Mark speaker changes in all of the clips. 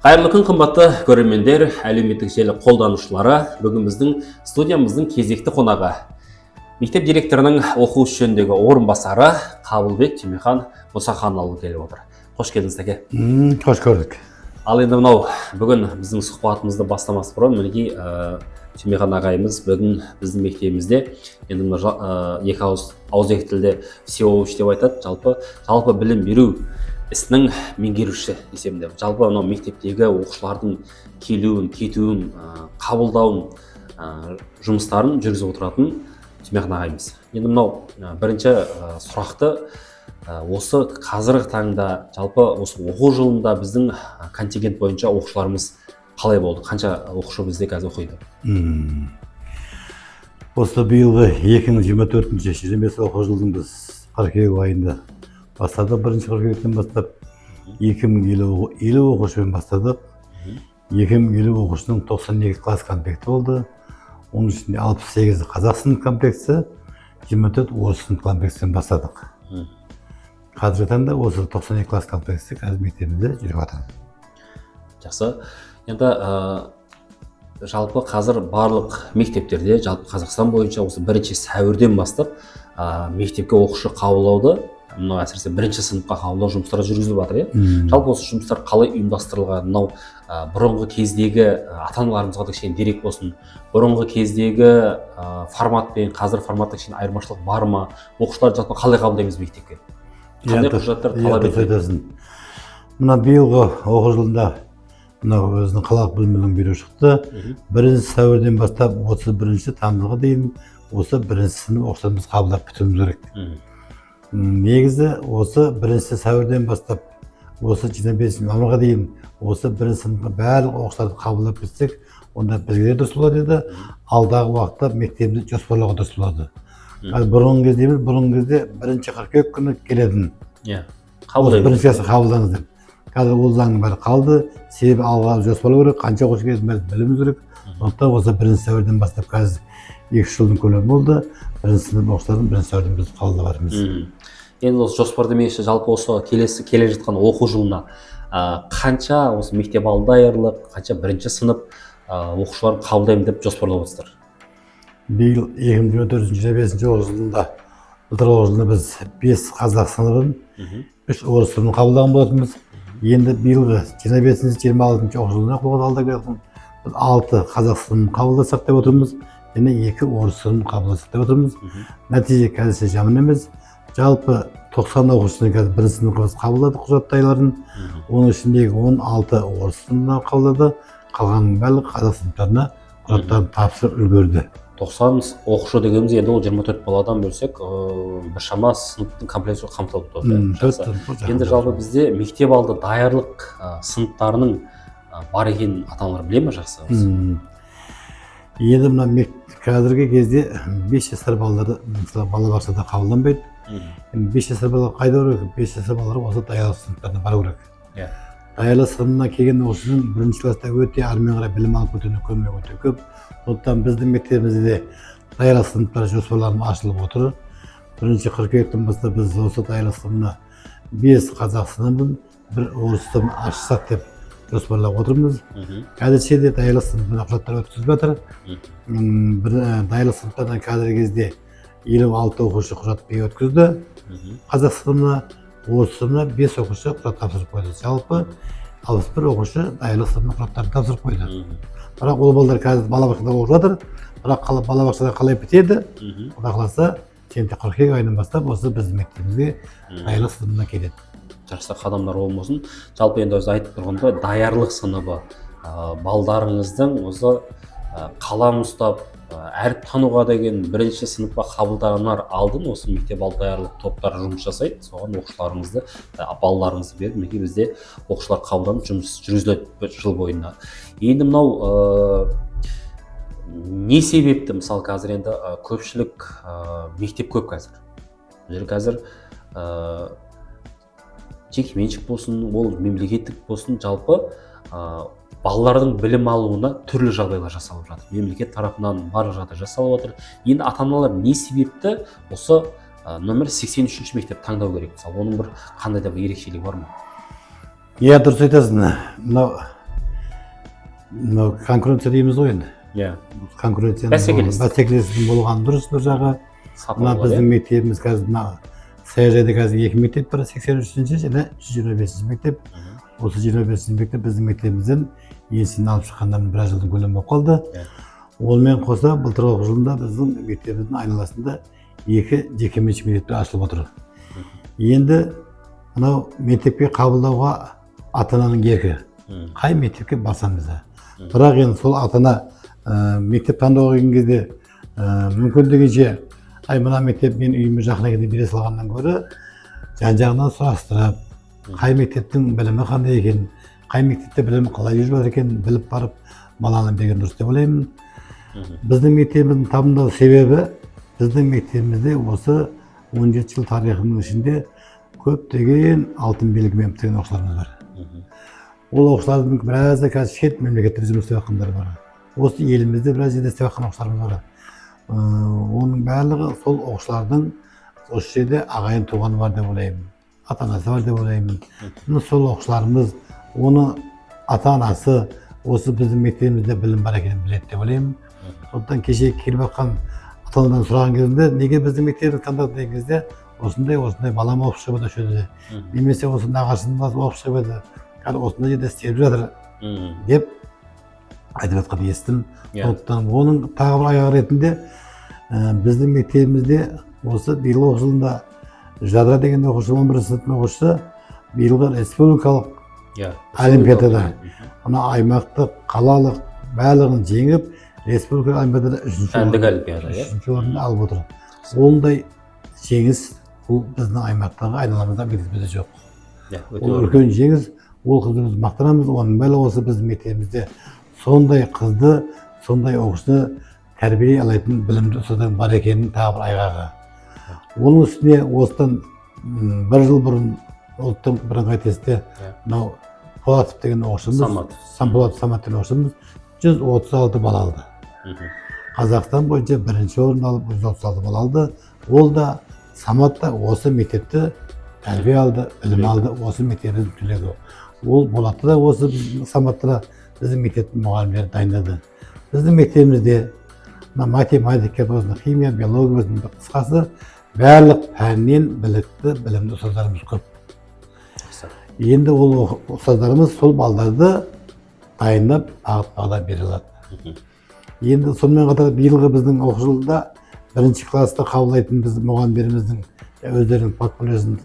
Speaker 1: Қайырлы күн, қымбатты көрермендер, әлеуметтік желі қолданушылары! Бүгін біздің студиямыздың кезекті қонағы мектеп директорының оқу ісі жөніндегі орынбасары Қабылбек Түймехан Мұсаханұлы келіп отыр. Қош келдіңіз, тәке!
Speaker 2: Қош көрдік.
Speaker 1: Ал енді мынау бүгін біздің сұхбатымызды бастамас бұрын, мінекей, Түймехан ағайымыз бүгін біздің мектебімізде енді мына екі ауыз, ауызекі тілде всеобщий деп айтады, жалпы білім беру ісінің меңгерушісі есебінде, жалпы мынау мектептегі оқушылардың келуін, кетуін, қабылдауын, жұмыстарын жүргізіп отыратын Түймехан ағайымыз. Енді мынау бірінші сұрақты, осы қазіргі таңда, жалпы осы оқу жылында біздің контингент бойынша оқушыларымыз қалай болды, қанша оқушы бізде қазір оқиды?
Speaker 2: Осы биылғы 2024-25 оқу жылдың біз қыркүйек айында бастадық. 1 қыркүйектен бастап 2050 оқушымен бастадық. 2050 оқушының 92 класс комплекті болды. Оның ішінде 68 қазақ сынып комплектісі, 24 орыс сынып комплектісімен бастадық. Қазіргі таңда осы 92 класс комплектісі қазір мектебімізде жүріп жатыр.
Speaker 1: Жақсы. Енді жалпы қазір барлық мектептерде, жалпы Қазақстан бойынша осы 1 сәуірден бастап мектепке оқушы қабылдауды, мынау әсіресе бірінші сыныпқа қабылдау жұмыстары жүргізіліп жатыр, иә? Жалпы осы жұмыстар қалай ұйымдастырылған? Мынау бұрынғы кездегі, ата аналарымызға да кішкене дерек болсын, бұрынғы кездегі формат пен қазір форматта кішкене айырмашылық бар ма? Оқушыларды жалпы қалай қабылдаймыз мектепке, қандай құжаттар талап
Speaker 2: Дұрыс
Speaker 1: етіледі?
Speaker 2: айтасың. Мына биылғы оқу жылында мынау өзінің қалалық білім берудің бұйрығы шықты. 1 сәуірден бастап 31 тамызға дейін осы бірінші сынып оқушыларын біз қабылдап бітіруіміз керек. Негізі осы 1 сәуірден бастап осы 25 мамырға дейін осы бірінші сыныпқа барлық оқушыларды қабылдап бітсек, онда бізге де дұрыс болады еді, алдағы уақытта мектебімізді жоспарлауға дұрыс болады. Ал бұрынғы кезде емес, бұрынғы кезде 1 қыркүйек күні келетін осы
Speaker 1: қабылдаймыз.
Speaker 2: Бірінші классқа қабылдаңыз деп. Қазір ол заңның бәрі қалды, себебі алға жоспарлау керек, қанша оқушы келетінін бәрін білуіміз керек. Сондықтан осы 1 сәуірден бастап, қазір 2-3 жылдың көлемі болды, бірінші сынып оқушыларын 1 сәуірден біз қабылдап жатырмыз.
Speaker 1: Енді осы жоспар демекші, жалпы осы келесі келе жатқан оқу жылына қанша осы мектеп алды даярлық, қанша бірінші сынып оқушыларын қабылдаймын деп жоспарлап отырсыздар?
Speaker 2: Биыл 2024-25 оқу жылында, былтырғы оқу жылында біз бес қазақ сыныбын, үш орыс сыныбын қабылдаған болатынбыз. Енді биылғы 25-26 оқу жылына қолға алда келе жатқан біз алты қазақ сыныбын қабылдасақ деп отырмыз және екі орыс сыныбын қабылдасақ деп отырмыз. Нәтиже қазірше жаман емес. Жалпы 90 оқушыны қазір бірінші сыныпқа біз қабылдадық құжаттайларын. Оның ішіндегі 16 орыс сыныбына қабылдады, қалғанының барлығы қазақ сыныптарына құжаттарын тапсырып үлгерді.
Speaker 1: 90 оқушы дегеніміз енді ол 24 баладан бөлсек, біршама сыныптың комплектісі қамтылып тұр, иә?
Speaker 2: Төрт
Speaker 1: Жақсы.
Speaker 2: сынып жақын.
Speaker 1: Енді жалпы бізде мектеп алды даярлық сыныптарының бар екенін ата аналар біле ме жақсы?
Speaker 2: Енді мына қазіргі кезде 5 жасар балалар, мысалы, балабақшада қабылданбайды. Енді 5 жасар бала қайда бару керек? 5 жасар балалар осы даярлық сыныптарына бару керек. Даярлық сыныбына келген оқушының бірінші класста өте әрмен қарай білім алып кетуіне көмегі өте көп. Сондықтан біздің мектебімізде де даярлық сыныптары жоспарланып ашылып отыр. 1 қыркүйектен бастап біз осы даярлық сыныбына бес қазақ сыныбын, бір орыс сыныбын ашсақ деп жоспарлап отырмыз. Әзірше де даярлық сыныбына құжаттар өткізіліп жатыр. Бір даярлық сыныптардан қазіргі кезде 56 оқушы құжат өткізді қазақ сыныбына, орыс сыныбына бес оқушы құжат тапсырып қойды. Жалпы 61 оқушы даярлық сыныбына құжаттарын тапсырып қойды. Бірақ ол балалар қазір балабақшада оқып жатыр. Бірақ балабақшада қалай бітеді, құдай қаласа, сентябрь, қыркүйек айынан бастап осы біздің мектебімізге даярлық сыныбына келеді.
Speaker 1: Жақсы, қадамдар оң болсын. Жалпы енді өзі айтып тұрғандай, даярлық сыныбы балдарыңыздың осы қалам ұстап, әріп тануға деген бірінші сыныпқа қабылданар алдын осы мектеп алды даярлық топтары жұмыс жасайды. Соған оқушыларыңызды, балаларыңызды беріп, мінекей, бізде оқушылар қабылданып, жұмыс жүргізіледі бір жыл бойына. Енді мынау не себепті, мысалы, қазір енді көпшілік, мектеп көп қазір бұл жерде, қазір жекеменшік болсын, ол мемлекеттік болсын, жалпы балалардың білім алуына түрлі жағдайлар жасалып жатыр, мемлекет тарапынан барлық жағдай жасалып жатыр. Енді ата аналар не себепті осы нөмір 83 мектеп таңдау керек? Мысалы, оның бір қандай да бір ерекшелігі бар ма?
Speaker 2: Иә, дұрыс айтасың. Мынау Мынау конкуренция дейміз ғой енді. Конкуренцияның
Speaker 1: Бәсекелестік.
Speaker 2: Бәсекелестіктің болғаны дұрыс бір жағы.
Speaker 1: Сапалы
Speaker 2: Мына
Speaker 1: болады,
Speaker 2: біздің мектебіміз қазір, мына саяжайда қазір екі мектеп бар: 83-ші және 125-ші мектеп. Осы 25-ші мектеп біздің мектебімізден еншісін алып шыққаннан біраз жылдың көлемі болып қалды. Онымен қоса былтырғы оқу жылында біздің мектебіміздің айналасында екі жекеменшік мектептер ашылып отыр. Енді мынау мектепке қабылдауға ата ананың еркі, қай мектепке барсамыз да. Бірақ енді сол ата ана мектеп таңдауға келген кезде мүмкіндігінше, ай, мына мектеп менің үйіме жақын екен деп бере салғаннан гөрі, жан жағынан сұрастырып, қай мектептің білімі қандай екен, қай мектепте білім қалай жүріп жатыр екенін біліп барып баланы берген дұрыс деп ойлаймын. Біздің мектебіміздің табындау себебі, біздің мектебімізде осы 17 жыл тарихының ішінде көптеген алтын белгімен бітірген оқушыларымыз бар. Ол оқушылардың біразы қазір шет мемлекеттерде жұмыс істеп жатқандар бар, осы елімізде біраз жерде істеп жатқан оқушыларымыз бар. Оның барлығы сол оқушылардың осы жерде ағайын туғаны бар деп ойлаймын, ата анасы бар деп ойлаймын. Міне, сол оқушыларымыз, оны ата анасы осы біздің мектебімізде білім бар екенін біледі деп ойлаймын. Сондықтан кеше келіп жатқан ата анадан сұраған кезімде, неге біздің мектебімізді таңдады деген кезде, осындай осындай балам оқып шығып еді осы жерде немесе осы нағашының баласы оқып шығып еді, қазір осындай жерде істеп жатыр деп айтып жатқанын естідім. Сондықтан оның тағы бір аяғы ретінде біздің мектебімізде осы биылғы оқу жылында Жадыра деген оқушы, 11-ші сыныптың оқушысы, биылғы республикалық олимпиадада, мына аймақтық, қалалық барлығын жеңіп, республикалық олимпиадада үшінші
Speaker 1: Пәндік олимпиада, иә.
Speaker 2: Үшінші орынды алып отыр. Ондай жеңіс бұл біздің аймақтағы айналамызда мектепте жоқ.
Speaker 1: Иә, өте
Speaker 2: Ол
Speaker 1: орынды.
Speaker 2: үлкен жеңіс. Ол қызды біз мақтанамыз. Оның барлығы осы біздің мектебімізде сондай қызды, сондай оқушыны тәрбиелей алатын білімді ұстаздың бар екенінің тағы бір айғағы. Оның үстіне осыдан бір жыл бұрын ұлттық бірыңғай тестте мынау Полатов деген оқушымыз,
Speaker 1: Самат.
Speaker 2: Самполатов Самат деген оқушымыз 136 балл алды. Қазақстан бойынша бірінші орын алып, 136 балл алды. Ол да, Самат та осы мектепті тәрбие алды, білім алды, осы мектебіміздің түлегі. Ол Болатты да, осы біздің Саматты да біздің мектептің мұғалімдері дайындады. Біздің мектебімізде мына математика болсын, химия, биология болсын, қысқасы, барлық пәннен білікті, білімді ұстаздарымыз көп. Енді ол ұстаздарымыз сол балдарды дайындап, бағыт бағдар бере алады. Енді сонымен қатар биылғы біздің оқу жылында бірінші класста қабылдайтын біз мұғалімдеріміздің өздерінің портфолиосын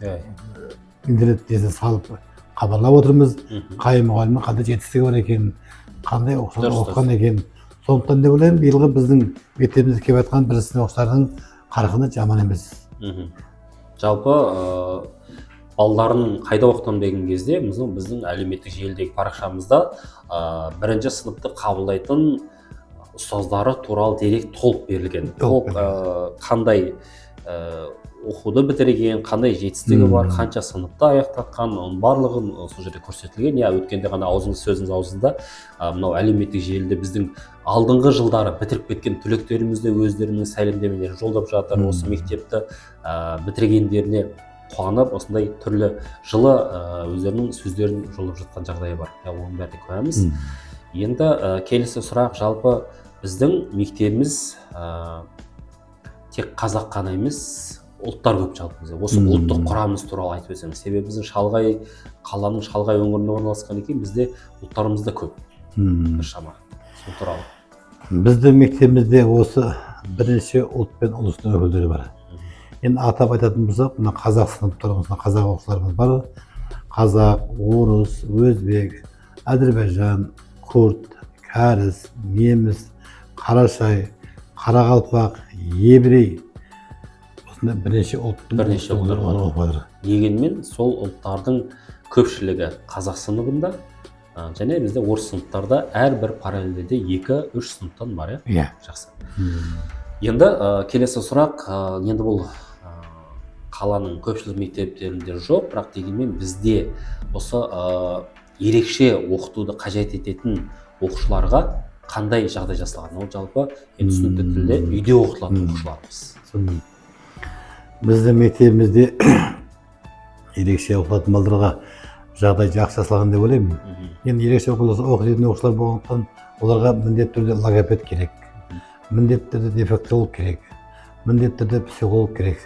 Speaker 2: интернет несіне салып хабарлап отырмыз, қай мұғалімнің қандай жетістігі бар екенін, қандай оқушылар оқыған екенін. Сондықтан деп ойлаймын, биылғы біздің мектебімізге келіп жатқан бірінші сынып оқушыларының қарқыны жаман емес.
Speaker 1: Жалпы балдарын қайда оқытамын деген кезде, біздің әлеуметтік желідегі парақшамызда бірінші сыныпты қабылдайтын ұстаздары туралы дерек толық берілген.
Speaker 2: Толық.
Speaker 1: Толық, қандай оқуды бітірген, қандай жетістігі бар, қанша сыныпты аяқтатқан, оның барлығын сол жерде көрсетілген. Иә, өткенде ғана аузыңыз, сөзіңіз аузында, мынау әлеуметтік желіде біздің алдыңғы жылдары бітіріп кеткен түлектеріміз де өздерінің сәлемдемелерін жолдап жатыр. Осы мектепті бітіргендеріне қуанып, осындай түрлі жылы өздерінің сөздерін жолдап жатқан жағдайы бар. Иә, оның бәріне куәміз. Енді келесі сұрақ: жалпы біздің мектебіміз тек қазақ қана емес, ұлттар көп жалпы бізде. Осы ұлттық құрамымыз туралы айтып өтсеңіз. Себебі біздің шалғай қаланың шалғай өңірінде орналасқан екен, бізде ұлттарымыз да көп біршама. Сол туралы.
Speaker 2: Біздің мектебімізде осы бірнеше ұлт пен ұлыстың өкілдері бар. Енді атап айтатын болсақ, мына қазақ сынып тұрғысынан қазақ оқушыларымыз бар: қазақ, орыс, өзбек, әзірбайжан, курд, кәріс, неміс, қарашай, қарақалпақ, еврей, осындай бірнеше ұлттың
Speaker 1: Бірнеше ұлттар бар.
Speaker 2: оқып жатыр.
Speaker 1: Дегенмен сол ұлттардың көпшілігі қазақ сыныбында, және бізде орыс сыныптарда әрбір параллельде екі үш сыныптан бар, иә?
Speaker 2: Иә.
Speaker 1: Жақсы. Енді келесі сұрақ, енді бұл қаланың көпшілік мектептерінде жоқ, бірақ дегенмен бізде осы ерекше оқытуды қажет ететін оқушыларға қандай жағдай жасалған? Ол жалпы енді түсінікті тілде үйде оқытылатын оқушыларымыз.
Speaker 2: Сонымен, біздің мектебімізде ерекше оқытатын балдарға Жағдай жақсы жасалған деп ойлаймын. Енді ерекше оқитын оқушылар болғандықтан, оларға міндетті түрде логопед керек, міндетті түрде дефектолог керек, міндетті түрде психолог керек.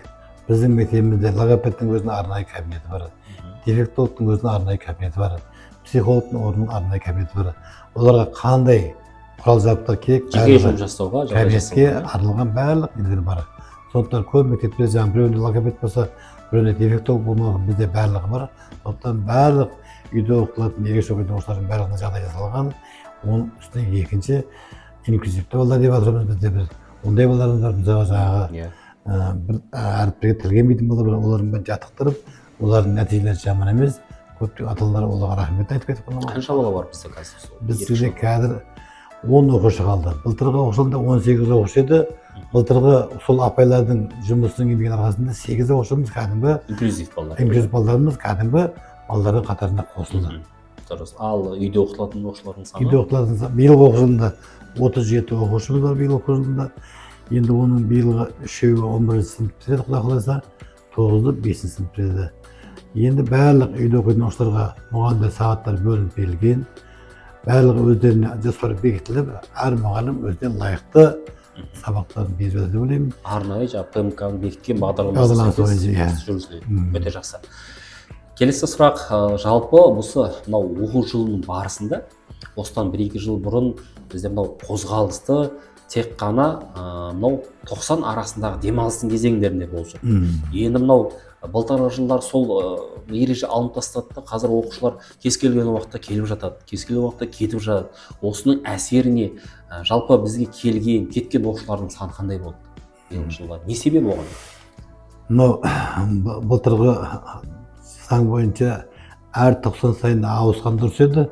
Speaker 2: Біздің мектебімізде логопедтің өзінің арнайы кабинеті бар, дефектологтың өзінің арнайы кабинеті бар, психологтың орнының арнайы кабинеті бар. Оларға қандай құрал жабдықтар керек,
Speaker 1: Жеке
Speaker 2: барлығы
Speaker 1: жұмыс жасауға жағдай
Speaker 2: кабинетке
Speaker 1: жасалған, иә?
Speaker 2: Арналған барлық нелер бар. Сондықтан көп мектепте жаңағы біреуінде логопед болса, біреуінде дефектолог болмауы мүмкін, бізде барлығы бар. Сондықтан барлық үйде оқытылатын, ерекше оқитын оқушылардың барлығына жағдай жасалған. Оның үстіне екінші инклюзивті балалар деп жатырмыз, бізде біз ондай балаларымыз бар. Мысалға, жаңағы бір әріптерге тілгенбейтін балалар бар, олардың бәрін жаттықтырып, олардың нәтижелері жаман емес. Көптеген ата аналар оларға рахмет айтып кетіп қалған.
Speaker 1: Қанша бала бар бізде қазір сол
Speaker 2: Бізде
Speaker 1: ерекше?
Speaker 2: қазір 10 оқушы қалды. Былтырғы оқу жылында 18 оқушы еді. Былтырғы сол апайлардың жұмысының, еңбегінің арқасында сегіз оқушымыз кәдімгі
Speaker 1: Инклюзив балалар.
Speaker 2: Инклюзив балаларымыз кәдімгі балалардың қатарына қосылды.
Speaker 1: Дұрыс. Ал үйде оқытылатын оқушылардың саны?
Speaker 2: Үйде оқытылатын биылғы оқу жылында 37 оқушымыз бар. Биылғы оқу жылында енді оның биылғы үшеуі 11-сынып бітіреді, құдай қаласа, тоғызы бесінші сынып бітіреді. Енді барлық үйде оқитын оқушыларға мұғалімдер сағаттар бөлініп берілген, барлығы өздеріне жоспар бекітіліп, әр мұғалім өзіне лайықты сабақтарын беріп жатыр деп ойлаймын.
Speaker 1: Арнайы жаңағы ПМК ның бекіткен бағдарламасы
Speaker 2: Бағдарламасы
Speaker 1: сәйкес
Speaker 2: бойынша, иә.
Speaker 1: жүргізіледі. Өте жақсы. Келесі сұрақ. Жалпы осы мынау оқу жылының барысында, осыдан 1-2 жыл бұрын бізде мынау қозғалысты тек қана мынау 90 арасындағы демалыстың кезеңдерінде болып жүр. Енді мынау былтырғы жылдар сол ереже алынып тастады да, қазір оқушылар кез келген уақытта келіп жатады, кез келген уақытта кетіп жатады. Осының әсері не? Жалпы бізге келген, кеткен оқушылардың саны қандай болды биылғы жылда, не себеп оған?
Speaker 2: Мынау былтырғы заң бойынша әр 90 сайын ауысқан дұрыс еді.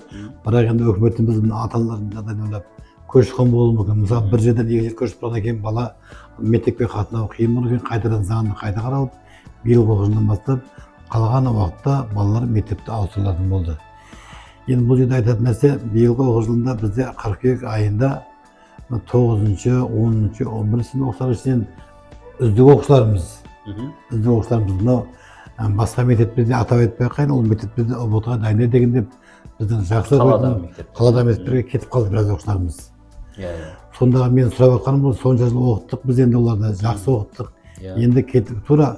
Speaker 2: Бірақ енді үкіметіміз мына ата аналардың жағдайын ойлап, көші қон болуы мүмкін. Мысалы, бір жерден екі жерге көшіп барғаннан кейін бала мектепке қатынау қиын болған кейін, қайтадан заңды қайта қаралып, биылғы оқу жылынан бастап қалған уақытта балалар мектепті ауыстырылатын болды. Енді бұл жерде айтатын нәрсе, биылғы оқу жылында бізде қыркүйек айында мына тоғызыншы, 10-, 11-сынып оқушылар ішінен үздік оқушыларымыз, үздік оқушыларымыз мынау басқа мектептерде атап айтпай ақ қояйын, ол мектептерде ҰБТ ға дайындайды екен деп, біздің жақсы
Speaker 1: Қаладағы
Speaker 2: оқитын
Speaker 1: мектеп.
Speaker 2: Қаладағы мектептерге кетіп қалды біраз оқушыларымыз.
Speaker 1: иә иә
Speaker 2: Сондағы мен сұрап жатқаным ғой, сонша жыл оқыттық біз, енді оларды жақсы оқыттық, енді кетіп тура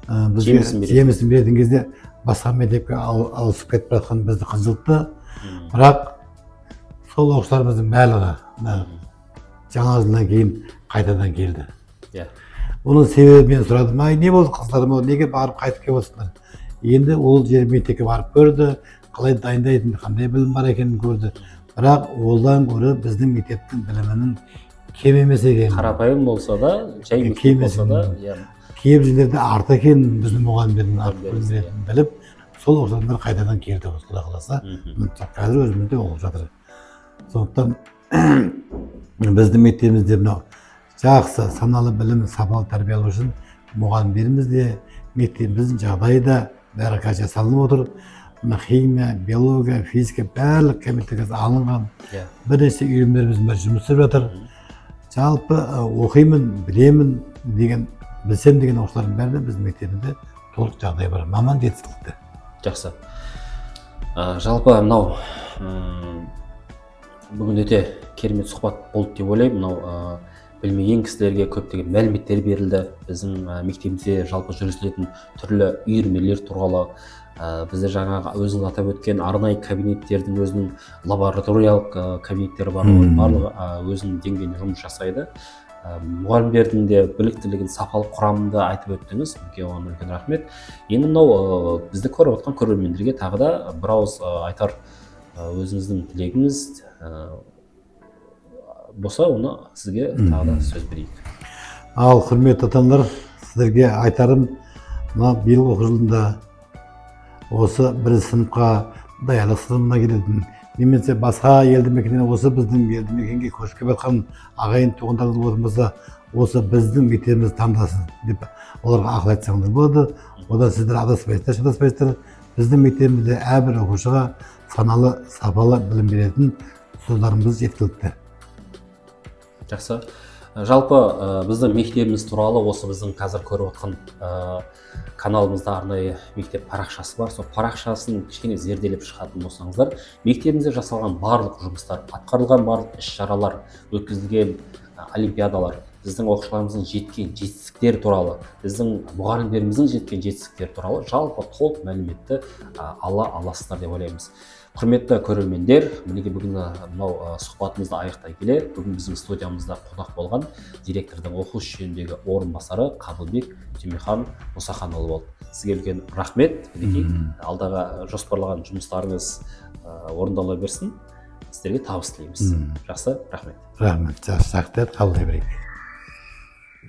Speaker 2: бізге
Speaker 1: Жемісін беретін.
Speaker 2: Жемісін беретін кезде басқа мектепке ауысып кетіп бара жатқан бізді қынжылтты. Бірақ сол оқушыларымыздың барлығы мына жаңа жылдан кейін қайтадан келді. Оның себебі, мен сұрадым: «Ай, не болды, қыздарым, ол неге барып қайтып келіп отырсыңдар?» Енді ол жер мектепке барып көрді, қалай дайындайтынын, қандай білім бар екенін көрді, бірақ одан гөрі біздің мектептің білімінің кем емес екенін,
Speaker 1: Қарапайым болса да, жай мектеп
Speaker 2: Кем
Speaker 1: болса да,
Speaker 2: емес.
Speaker 1: иә.
Speaker 2: Кейбір жерлерде артық екенін, біздің мұғалімдердің артық білім
Speaker 1: Мұғалімдеріміз,
Speaker 2: беретінін біліп, сол оқушылар қайтадан келді, құдай қаласа. Қазір өзімізде оқып жатыр. Сондықтан біздің мектебімізде мынау жақсы саналы білім, сапалы тәрбие алу үшін мұғалімдеріміз де, мектебіміздің жағдайы да, бәрі қазір жасалынып отыр. Мына химия, биология, физика, барлық кабинеттер қазір алынған. Бірнеше үйірмелеріміздің бәрі жұмыс істеп жатыр. Жалпы оқимын, білемін деген, білсем деген оқушылардың бәріне біздің мектебімізде толық жағдай бар, маман жетіскілікті.
Speaker 1: Жақсы. Жалпы мынау бүгін өте керемет сұхбат болды деп ойлаймын. Мынау білмеген кісілерге көптеген мәліметтер берілді, біздің мектебімізде жалпы жүргізілетін түрлі үйірмелер туралы, бізде жаңағы өзіңіз атап өткен арнайы кабинеттердің өзінің лабораториялық кабинеттері бар. Олар барлығы өзінің деңгейінде жұмыс жасайды. Мұғалімдердің де біліктілігін, сапалы құрамын да айтып өттіңіз, мінекей, оған үлкен рахмет. Енді мынау бізді көріп отқан көрермендерге тағы да бір ауыз айтар өзіңіздің тілегіңіз болса, оны сізге тағы да сөз берейік.
Speaker 2: Ал, құрметті ата аналар, сіздерге айтарым, мына биыл оқу жылында осы бірінші сыныпқа даярлық сыныбына келетін немесе басқа елді мекеннен осы біздің елді мекенге көшіп келіп жатқан ағайын туғандарыңыз болатын болса, осы біздің мектебімізді таңдасын деп оларға ақыл айтсаңыз болады. Одан сіздер адаспайсыздар, шатаспайсыздар. Біздің мектебімізде әрбір оқушыға саналы, сапалы білім беретін ұстаздарымыз жеткілікті.
Speaker 1: Жақсы. Жалпы біздің мектебіміз туралы осы біздің қазір көріп отқан каналымызда арнайы мектеп парақшасы бар. Сол парақшасын кішкене зерделеп шығатын болсаңыздар, мектебімізде жасалған барлық жұмыстар, атқарылған барлық іс шаралар, өткізілген олимпиадалар, біздің оқушыларымыздың жеткен жетістіктері туралы, біздің мұғалімдеріміздің жеткен жетістіктері туралы жалпы толық мәліметті ала аласыздар деп ойлаймыз. Құрметті көрермендер, мінекей, бүгін мынау сұхбатымызды аяқтай келе, бүгін біздің студиямызда қонақ болған директордың оқу ісі жөніндегі орынбасары Қабылбек Түймехан Мұсаханұлы болды. Сізге үлкен рахмет. Мінекей, алдағы жоспарлаған жұмыстарыңыз орындала берсін, сіздерге табыс тілейміз. Жақсы, рахмет.
Speaker 2: Рахмет, жақсы, қабылдай берейік.